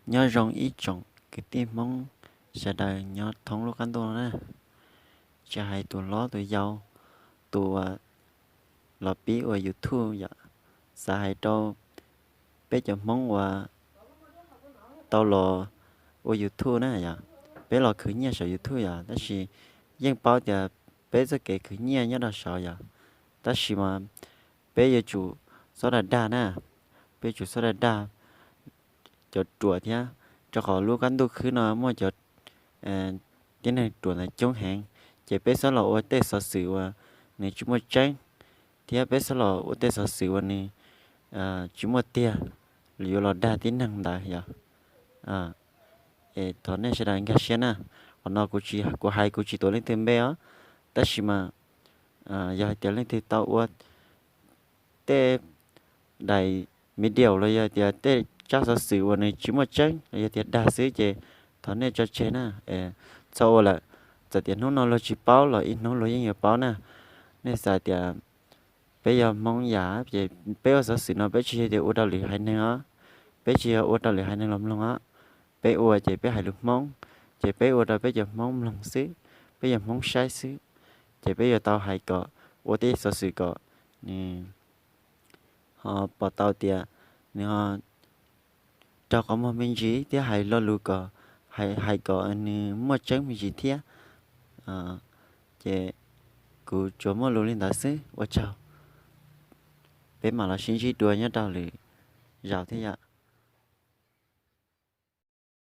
Nyob zoo ib tsoom kwv tij Hmoob sawv daws nyob thoob lub qab ntuj no na, tsis hais tus hlob tus yau, tus uas los pib ua YouTube yom, xav hais rau peb cov Hmoob uas tau los ua YouTube na yom, peb los khwv nyiaj saum YouTube yom, tab sis yeej paub tias peb txoj kev khwv nyiaj nyob rau saud yom, tab sis mas peb yuav tsum txhob dag dag na, peb yuav tsum txhob dag dag cov ruam thiab, rau qhov lub qab ntuj khwb no muaj cov tib neeg ruam ntawd coob heev, ces peb txhob los ua tej xov xwm uas nws tsis muaj tseeb, thiab peb txhob los ua tej xov xwm uas nws tsis muaj tiag, yuav los dag tib neeg ntawd yom. Es thov nej sawv daws nkag siab na, qhov no kuv tsis, kuv hais kuv tsis tuav leej twg npe os, tab sis mas yog hais tias leej twg tau ua tej daim video los yog tias tej tsab xov xwm uas nws tsis muaj tseeb los yog tias dag xwb ces thov nej tso tseg na, txhob ua lawm. Txawm tias hnub no luag tsis paub los ib hnub luag yeej yuav paub na. Nej xav tias peb yog Hmoob yam ces peb ua xov xwm no peb tsis yog tias ua rau lwm haiv neeg os, peb tsis yog ua rau lwm haiv neeg los mloog os, peb ua ces peb hais lus Hmoob, ces peb ua rau peb cov Hmoob mloog xwb, peb cov Hmoob saib xwb, ces peb yuav tau hais kom, ua tej xov xwm kom nws ho pom tau tias nws ho raug qhov muag me ntsis thiab hais lo lus kom, hais kom nws muaj tseeb me ntsis thiab. Ces kuv tsuas muaj lus li ntawd xwb, ua tsaug. Peb mam los sib ntsib dua nyob rau lwm zaus thiab yom.